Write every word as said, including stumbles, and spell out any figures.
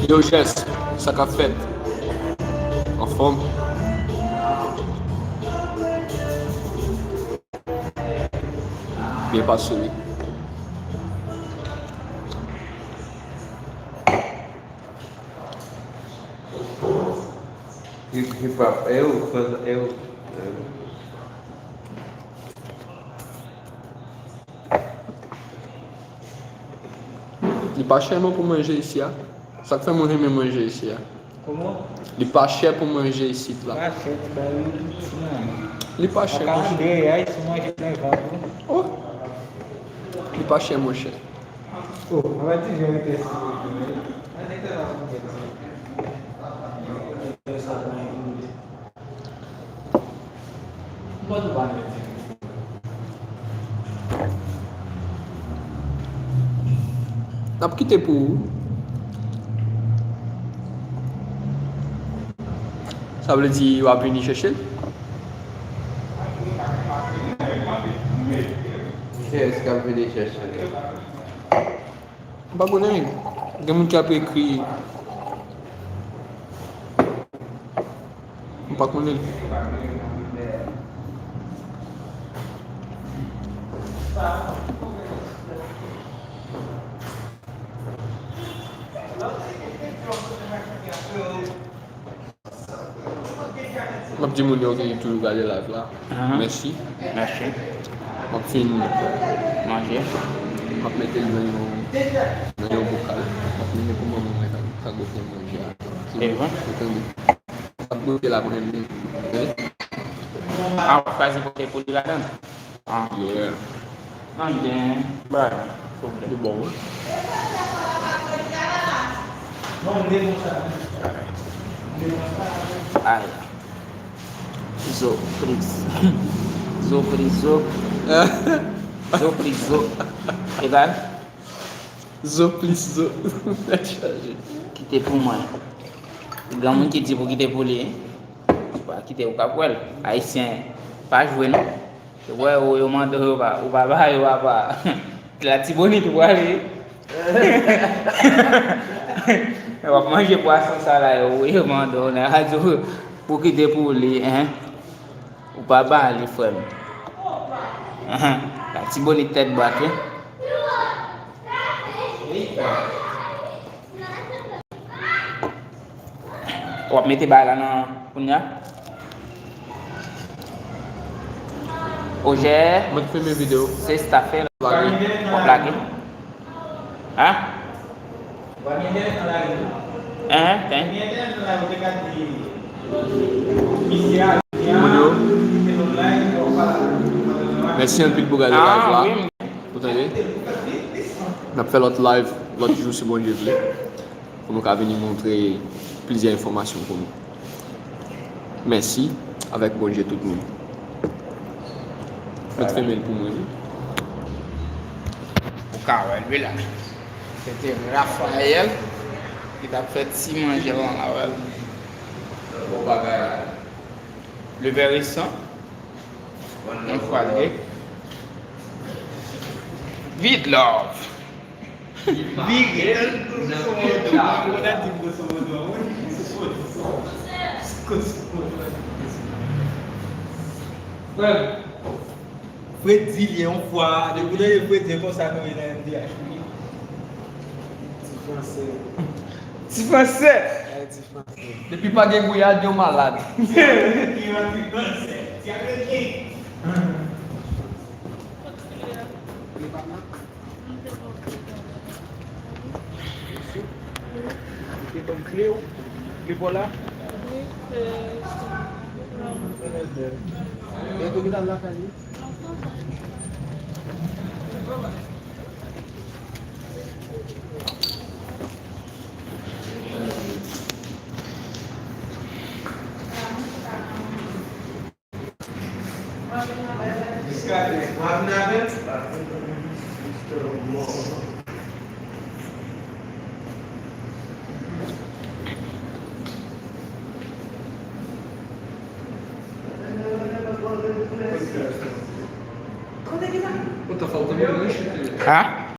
Yo, Jès, sa k ap fèt? Anfòm? Byen pase, wi. Hip, hip hop, e ou, fans, e ou. Li pa chè non pou manje isi a. Sa k fè mwen renmen manje isi a. Kòman? Li pa chè pou manje isit la. Pa chè, ti bagay yo ti nan. Li pa chè, monchè. Ap ka andre, ay, si manje nan vant ou. Oh! Li pa chè, monchè. Oh, an va di jan rete si. N ap kite pou ou. Sa vle di w ap vini chèche l? Kiyès k ap vini chèche l? M pa konnen. Gen moun k ap ekri. M pa konnen. M ap di moun yo ki toujou gade live la, mèsi. Mèsi. M ap fin manje. M ap mete l nan yon, nan yon bokal. M ap mennen pou manman mwen ka, ka goute manje a. Ou tande? M ap goute la pou mwen. A, w ap chwazi pote pou li ladan? Ah. Yeah. Mande, bay, souple. Li bon, wi. Ay. Zo plis. Zo plis zo. Zo plis zo. Egal? Zo plis zo. Nèg chaje. Kite pou mwen. Gen moun ki di pou kite pou li. Se pa kite ou k ap wè l. Ayisyen pa jwe non. Yo wè ou, yo mande w, yo pa, ou pa ba yo, papa. Latibonit ou prale. W ap manje pwason sa la, yo, yo mande w nan radyo pou kite pou li, en. Ou pa ba li, frè m. Ahan. Latibonit tèt bat, wi. W ap mete bagay la nan kounya. Ojè. Mwen te filme videyo. Se staff la. W ap lage. Hein? Hein, hein. Moun yo, mèsi anpil pou gade live la. Ah, wi. Ou tande? N ap fè lòt live lòt jou si Bondye vle. Pou nou ka vini montre plizyè enfòmasyon pou nou. Mèsi, avèk Bondye tout moun. Mèt fèmen l pou mwen, wi. Ou ka wè l, wi la. Se te Raphaël ki t ap fè ti manje lan la, wè l. Bon bagay. Le verre cent. Yon fwa de. Vide love. Vire. Frè, Fredi li ye yon fwa, depi nou ye Fredi, e konsa nou ye nan M D H, wi. Ti fransè. Ti fransè. Ay, ti fransè. Depi pa gen gouyad, yo malad. Ti fransè. Ti ameriken. Ou te ban m kle w? Kle pa w la? Bento ki t al lakay li. Ha?